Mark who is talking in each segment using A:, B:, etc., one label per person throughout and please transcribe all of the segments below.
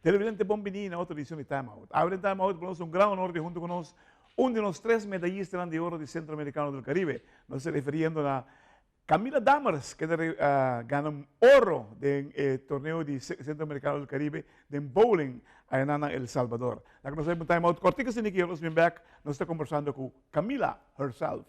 A: Televidente bon bini na otro edicion di Time Out. Awe den Time Out nos un gran honor di hunto cu nos un di nos tres medayistanan di oro di Centro Americano del Caribe. Nos ta referiendo na Camila Dammers kende a gana un oro den e torneo di Centro Americano del Caribe den bowling ayanan na El Salvador. Laga nos a un time out cortico asina ki nos bin bek nos ta conversando cu Camila herself.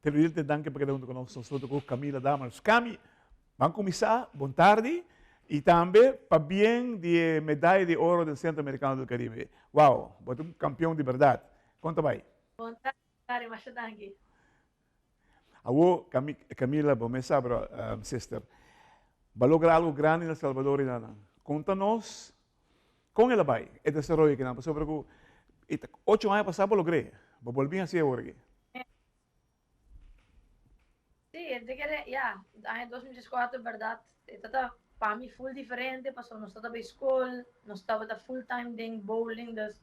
A: Televidente danki pa keda hunto ku nos. Nos ta ku Camila Dammers. Cami, ban kuminsá. Bon tardi i tambe pabien di e medaya di oro den Centro Americano del Caribe. Wow, bo ta un kampion di bèrdat. Kon ta bai?
B: Bon tardi, masha danki.
A: Awo, Camila, bo mes sa bro, sister, bo a logra algo grandi na El Salvador i nan. Konta nos Kon el a bai e desaroyo kinan? Pasobra ku e ta ocho aña pasá bo logr'é, bo bolbí hasié awor aki.
B: Sí, e ta kere, ya, aña 2014 bèrdat e ta pa mi ful diferente pasobra nos tabata bai skol, nos tabata full time den bowling, dus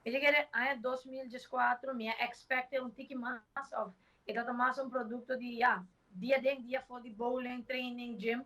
B: mi ta kere aña 2014 mi a expecte un tiki mas òf e tabata mas un produkto di ya, dia den dia afó di bowling, training, gym.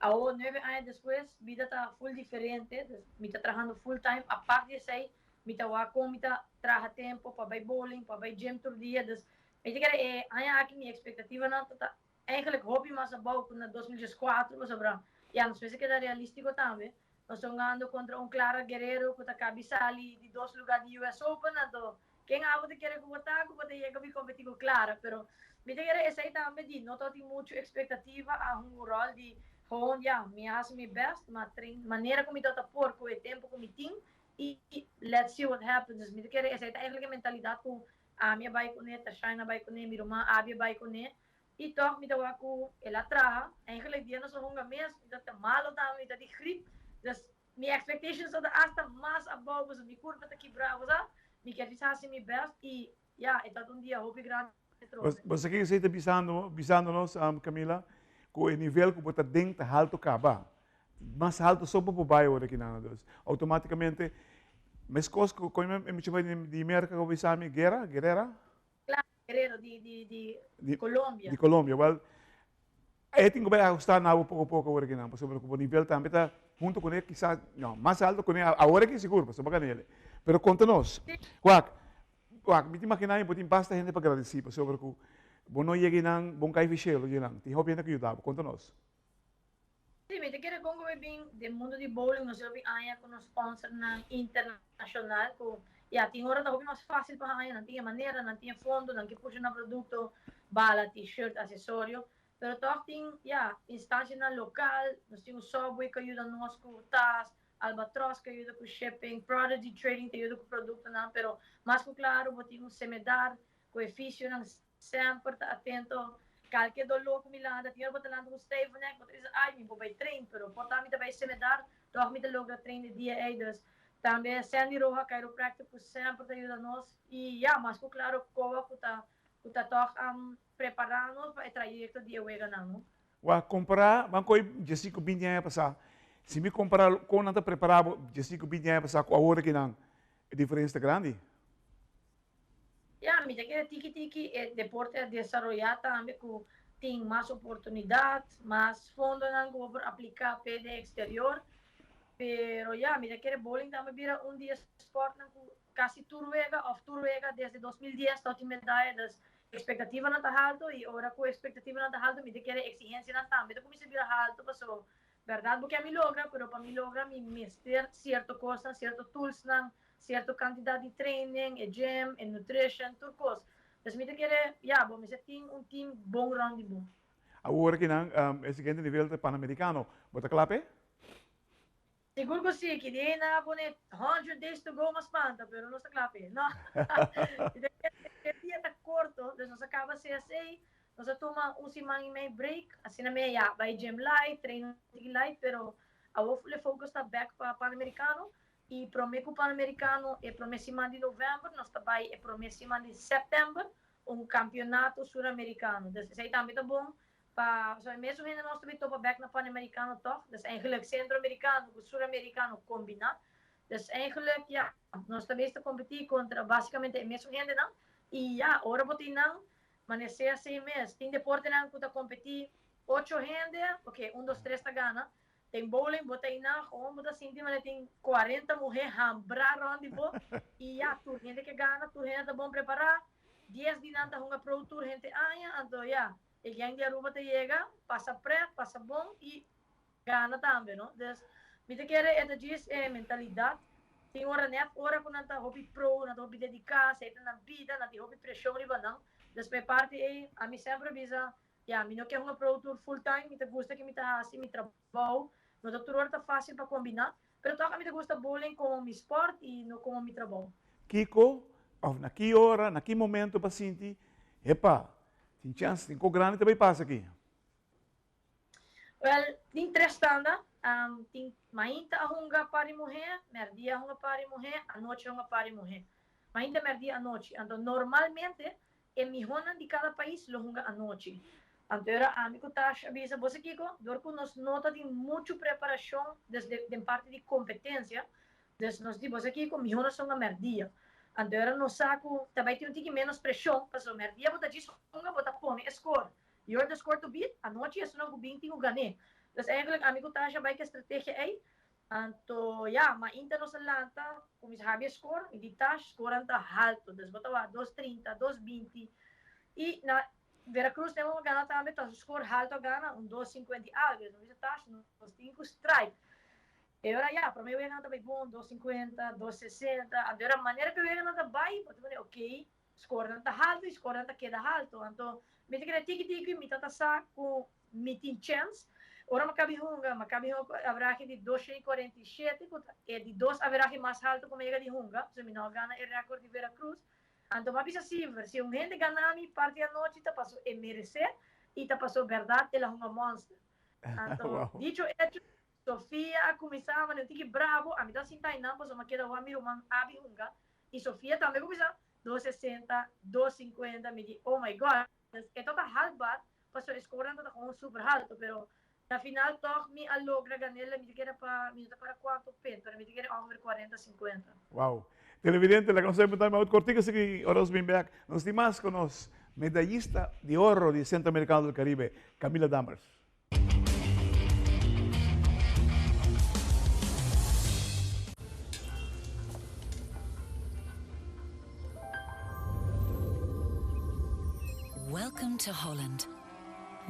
B: Awor nuebe aña despues bida ta full diferente, dus mi ta trahando full time, apart di esei mi ta wak kon mi ta traha tempo pa bai bowling, pa bai gym tur dia, dus mi ta kere e aña aki mi expectativanan ta ta eigenlijk hopi mas abou ku na 2014 pasobra ya nos mester keda realistico tambe, nos ta hungando kontra un Clara Guerrero ku ta kabi sali di dos luga di US Open anto Ken abo ta kere ku bo ta ku bo ta yega bi kompetí ku Clara? Pero mi ta kere esei tambe di no tabatin muchu ekspektativa a hunga un ròl di gewoon ya mi a hasi mi bèst ma train manera ku mi tabata por ku e tempu ku mi tin i let's see what happens. Dus mi ta kere esei ta eigenlijk e mentalidat ku ami a bai kuné, Tashine a bai kuné, mi ruman Abi a bai kuné i tòg mi ta wak ku el a traha. Eigenlijk dia nos a hunga mes mi tabata malo tambe mi ta di grip dus Mi expectations ta hasta mas abou pasobra mi curpa ta kibra, bo sa? Mi kier djis haci mi best y ya, e tabata un dia hopi grandi atrobe.
A: Bo sa kico esey ta bisando, bisando nos, Camila? Cu e nivel cu bo ta den ta halto caba. Mas halto so bo por bay ora ki nan dus automaticamente mescos cu con e mucha bay di Merca cu bo bisa mi, Guerra, Guerrera?
B: Claro, Guerrero di, di, di Colombia.
A: Di Colombia. Wel, e tin ku bai ahusta na bo poko poko awor akinan, pasobra ku bo nivel tambe ta hunto kuné kisas, no, mas alto kuné awor aki sigur, pasobra bo gan'el. Pero konta nos, wak, wak, mi ta imaginá mi bo tin basta hende pa gradisí, pasobra ku bo no yega einan, bo no kai fishelo dje nan. Tin hopi hende ku yuda bo. Konta nos.
B: Sí, mi ta kere kon ku mi bin den mundu di bowling nos hopi aña ku nos sponsornan internashonal ku ya tin ora ta hopi mas fásil pa haña, nan tin e manera, nan tin e fondo, nan ke pusha nan produkto, bala, t-shirt, asesorio, pero tòg tin ya instansianan lokal, nos tin un Subway ku a yuda nos ku tas, Albatros ku a yuda ku shipping, Prodigy Trading ta yuda ku produktonan, pero mas ku klaro bo tin un Semedar ku e fisionan semper ta atento. Kalke doló ku mi lanta, tin ora bo ta lanta ku stijve nek, bo ta bisa ay mi por bai train, pero por ta mi ta bai semedar, tòg mi ta logra train e dia ei. Dus tambe Sandy Roja, chiropractor, ku semper ta yuda nos. I ya, mas ku klaro Koa ku ta ku ta tòg prepará nos pa e trayekto di e weganan, no.
A: Wak kompará, ban koe diesinku binti aña pasá. Si mi kompará kon nan ta prepará bo diesinku binti aña pasá ku awor akinan, e diferensia ta grandi.
B: Ya, mi ta kere tiki tiki e deporte a desaroyá tambe ku tin mas oportunidat, mas fondonan ku bo por apliká p'e den eksterior. Pero ya, mi ta kere bowling tambe bira un di e spòrtnan ku kasi tur wega òf tur wega desde 2010 ta tin medaya. Dus ekspektativanan ta haltu i ora ku ekspektativanan ta haltu mi ta kere eksigensianan tambe ta kuminsá bira haltu paso bèrdat bo ke mi logra pero pa mi logra mi mester sierto kosnan, sierto toolsnan Cierto cantidad di training, e gym, e nutrition, tur cos. Dus mi ta kere, ya, bo mester tin un team bon rond di bo.
A: Awor kinan e siguiente nivel ta Panamericano. Bo ta cla p'e?
B: Sigur cu si, ki dia nan a pone hundred days to go mas spanta, pero nos ta cla p'e. No. Mi ta kere e dia ta corto, dus nos a caba CSA, nos a tuma un siman y mei break, asina mi a ya bay gym light, train tiki light, pero awor full e focus ta back pa Panamericano. I promé ku Panamericano e promé siman di novèmber, nos ta bai e promé siman di sèptèmber un kampionato Suramericano. Dus esei tambe ta bon pa, pasobra e mesun hende nos ta bai topa bèk na Panamericano tòg. Dus eigenlik Sentroamericano ku Suramericano kombiná. Dus eigenlik ya, nos ta bes ta kompetí kontra básikamente e mesun hendenan. I ya, ora bo tin nan, manera sea asei mes. Tin deportenan ku ta kompetí ocho hende, oke, un dos tres ta gana. Den bowling bo ta einan gewoon bo ta sinti manera tin cuarenta muhe hambra rond di bo y ya tur hende ke gana tur hende ta bon prepara dies di nan ta hunga pro tur hende aña anto ya e gang di Aruba ta yega pasa pret pasa bon y gana tambe no dus mi ta kere e ta djis e mentalidad tin ora net ora cu nan ta hopi pro nan ta hopi dedica esey ta nan bida nan tin hopi presion riba nan dus pa e parti ey ami semper a bisa Ya, mi no ke hunga Pro Tour full time, mi ta gusta ke mi ta hasi mi trabou, no ta tur ora ta fácil pa kombiná, pero tòg ami ta gusta bowling komo mi spòrt i no komo mi trabou.
A: Kiko òf na ki ora, na ki momento bo a sinti, Epa, tin chèns, tin kos grandi ta bai pasa aki?
B: Wèl, tin tres tanda. Tin mainta a hunga par di muhé, mèrdia a hunga par di muhé, anochi a hunga par di muhé. Mainta, mèrdia, anochi. Anto normalmente E mihónan di kada pais lo hunga anochi. Anto era ami ku Tash a bisa, Bo sa kiko? Dor ku nos no ta tin muchu preparashon desde den parti di kompetensia, dus nos di, Bo sa kiko? Mihó nos hunga mèrdia. Anto era nos sa ku ta bai tin un tiki ménos preshon, pasobra mèrdia bo ta djis hunga, bo ta pone e skor. You're the score to beat, anochi esunnan ku bin tin ku gan'é. Dus eigenlijk ami ku Tash a bai ku e strategia ei. Anto ya, mainta nos a lanta, cuminsa habi e score, mi di Tash, scorenan ta halto, dus bo ta wak dos trinta, dos binti, y na Veracruz den bo gana tambe, ta su score halto a gana, un dos cincuenta y algo, dus mi bisa Tash, nos tin cu strike. E ora ya, prome weganan ta bay bon, dos cincuenta, dos sesenta, anto era manera cu e weganan ta bay, bo ta pone ok, scorenan ta halto y scorenan ta keda halto, anto mi ta keda tiki tiki, mi ta ta sa cu Mi tin chèns. Ora mi kabi hunga, mi kabi hunga ku averahe di 247, ku ta e di dos averahe mas haltu ku mi yega di hunga, pasobra mi no a gana e rèkòrt di Veracruz. Anto mi a bisa Silver, si un hende gana mi parti anochi ta paso e meresé i ta paso bèrdat el a hunga mònster. Anto, dicho hecho, Sofia a kuminsá manera un tiki brabo, ami ta sinta einan pasobra mi a keda wak mi ruman Abi hunga, i Sofia tambe a kuminsá, 260, 250, mi di, oh my God! E tabata haltbaar, pasobra e scorenan tabata gewoon super halto, pero na final toch mi a logra gan'el, mi ta kere pa, mi no ta kora cuanto pent, pero mi ta kere ongeveer cuarenta, cincuenta.
A: Wow. Televidente, laga nos ta time out cortico así que ora nos bin bek, nos tin mas cu nos medallista di oro di Centroamericano del Caribe, Camila Dammers.
C: Welcome to Holland.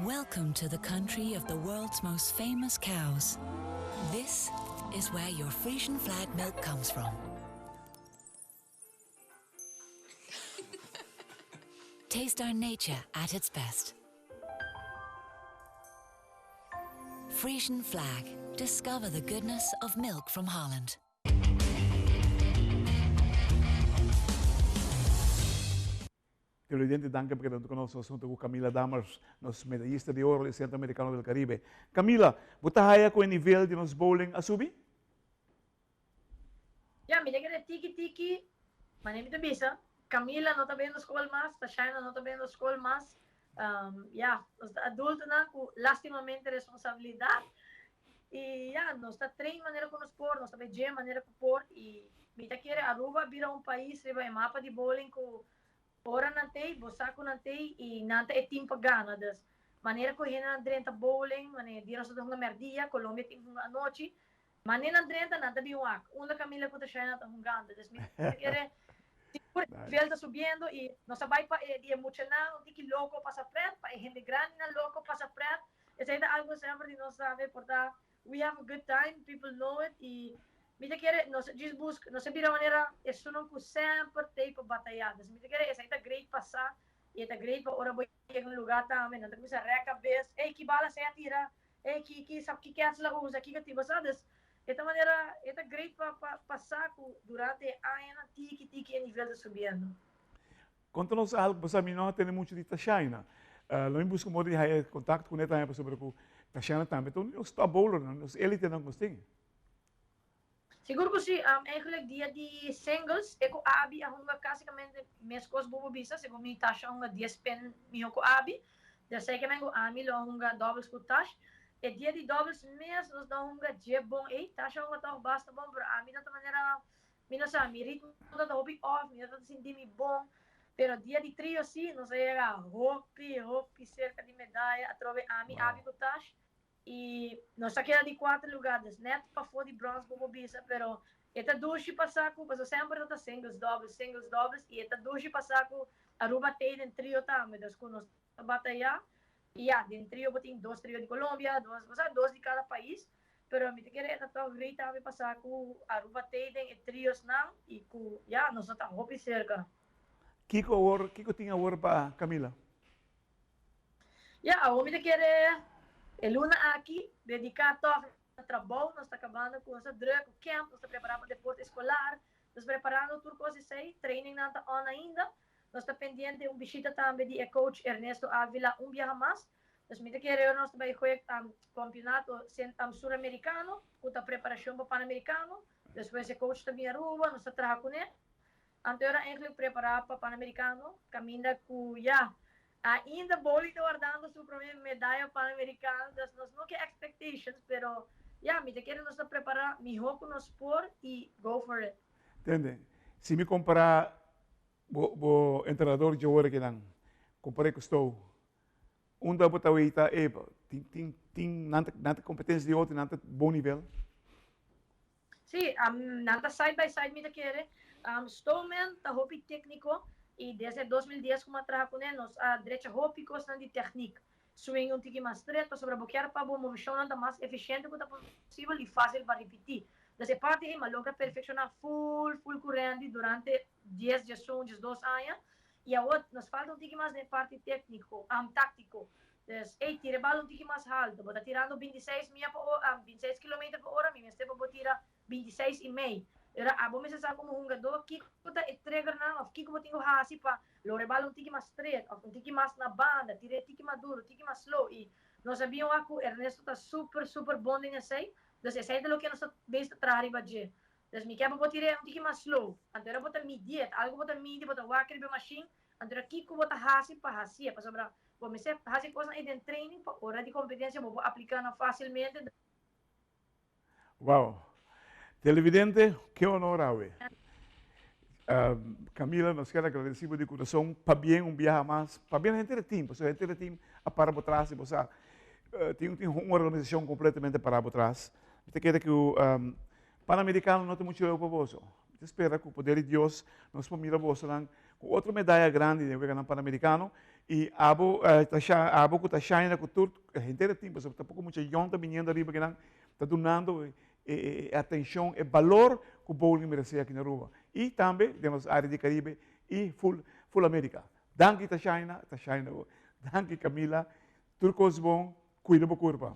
C: Welcome to the country of the world's most famous cows. This is where your Frisian flag milk comes from. Taste our nature at its best. Frisian flag. Discover the goodness of milk from Holland.
A: Televidente, danki pa keda ku nos huntu ku Camila Dammers, nos medayista di oro di Centro Americano del Caribe. Camila, bo ta haya ku e nivel di nos bowling a subi?
B: Ya, mi ta kere tiki tiki, manera mi ta bisa, Camila no ta bendo skol mas, Tashaina no ta bendo skol mas. Ya, nos ta adultonan ku lastimamente responsabilidat. I ya, nos ta train manera ku nos por, nos ta bai gym manera ku por i mi ta kere Aruba bira un pais riba e mapa di bowling ku ora nan t'ei, bo sa ku nan t'ei i nan ta e team pa gana. Dus, manera ku hendenan drenta bowling, manera dia nos ta hunga mèrdia, Colombia tin hunga anochi, manera nan drenta nan ta bin wak unda Camila ku Tashaina ta hungando. Dus mi ta kere sigur e nivel ta subiendo i nos a bai pa e di e muchanan un tiki loko pasa pret, pa e hende grandinan loko pasa pret. Esei ta algo semper di nos sabe por ta we have a good time, people know it y mi ta kere nos a djis buska, nos a bira manera esunnan ku semper t'ei pa bataya. Dus mi ta kere esei ta great pa sa y e ta great pa ora bo yega un lugar tambe nan ta kuminsa rek kabes, ey ki bala esei a tira, ey ki ki sa ki kèts la usa, kiko ti bo sa. Dus e ta manera e ta great pa pa pa sa ku durante e añanan tiki tiki e nivel ta subiendo.
A: Konta nos algu, pasobra mi no a tende muchu di Tashaina. Lo mi buska modo di haya kontakto kuné tambe pasobra ku Tashaina tambe ta un di nos top bowlernan, nos elitenan ku nos tin.
B: Sigur ku si. Eigenlijk dia di singles e ku Abi a hunga kasikamente meskos bo por bisa, segun mi Tasha a hunga dies pen mihó ku Abi. Dja sei ke men ku ami lo a hunga doubles ku Tash. E dia di doubles mes nos no a hunga dje bon ei. Tasha a hunga tòg basta bon pero ami ta ta manera Mi no sa, mi ritmo ta ta hopi off, mi no ta ta sinti mi bon, pero dia di trio si, nos a yega hopi, hopi cerca di medaya, atrobe ami, Abi cu Tash, y nos a keda di cuater lugar, dus net pafo di brons bo por bisa, pero e ta dushi pa sa cu, pasobra semper ta ta singles, doubles, singles, doubles, y e ta dushi pa sa cu Aruba t'ey den trio tambe, dus cu nos ta bataya, y ya, den trio bo tin dos trio di Colombia, dos, bo sa, dos di cada pais, pero mi ta kere e ta tog great tambe pasa cu Aruba t'ey den e triosnan y cu, ya, nos no ta hopi cerca.
A: Kico awor, kico tin awor pa Camila?
B: Ya, awor mi ta kere e luna aki dedica tog na trabou, nos ta cabando cu nos ta druk cu camp, nos ta prepara pa deporte escolar, nos preparando tur cos esey, trainingnan ta on ainda, Nos ta pendiente un bishita tambe di e coach Ernesto Avila un biaha mas. Dus mi ta kere ora nos ta bai goe Campeonato Sur Americano cu ta preparacion pa Panamericano. Despues e coach ta bin Aruba, nos ta traha cune. Anto ora eigenlijk prepara pa Panamericano, caminda cu ya ainda Bowling ta wardando su prome medaya Panamericano. Dus nos no ke expectations, pero ya mi ta kere nos ta prepara miho cu nos por y go for it.
A: Tende, si mi compara Bo bo entrenador dje ora kinan kompar'é ku Stow, unda bo ta weita e tin tin tin nan ta nan ta kompetensia di otro, nan ta bon nivel?
B: Sí, nan ta side by side mi ta kere. Stowman ta hopi tékniko i desde 2010 ku mi a traha kuné nos a drecha hopi kosnan di tèknik. Swing un tiki mas stret pasobra bo kier pa bo movishonnan ta mas efisiente ku ta posibel i fásil pa ripití. Dus e parti ei mi a logra perfekshoná ful ful ku Randy durante dies, diesun, diesdos aña i awor nos falta un tiki mas den e parti tékniko, táktiko. Dus, ey, tira e bal un tiki mas haltu. Bo ta tirando 26 mia pa ora, 26 kilometer pa ora, mi mester pa bo tira 26 i mei. Ora abo mester sa komo hungadó kiko ta e triggernan òf kiko bo tin ku hasi pa logra e bal un tiki mas stret òf un tiki mas na banda, tira e tiki mas duru, tiki mas slow. I nos a bin wak ku Ernesto ta super, super bon den esei. Dus esei ta loke nos ta bes ta traha riba dje. Dus mi ke pa bo tira e un tiki mas slow. Anto ora bo ta midi et, algu bo ta midi, bo ta wak riba e mashin, anto ora kiko bo ta hasi pa hasié. Pasobra bo mester hasi e kosnan ei den training pa ora di kompetensia bo por apliká nan fasilmente.
A: Wow! Televidente, ke honor awe. Camila, nos kier agradeci bo di curason pabien un biaha mas, pabien henter e team, pasobra henter e team a para bo tras y bo sa tin un organisacion completamente para bo tras. Mi ta kere cu Panamericano no ta mucho leu pa boso. Mi ta spera cu poder di Dios nos por mira bosonan cu otro medaya grandi den Weganan Panamericano y abo ta abo cu ta shine cu tur henter e team, pasobra tampoco mucha yong ta biniendo ariba kinan ta dunando e atencion, e balor cu bowling merece aki na Aruba y tambe den nos area di Caribe y full full America. Danki Tashaina, Tashaina bo, danki Camila, tur cos bon, cuida bo curpa.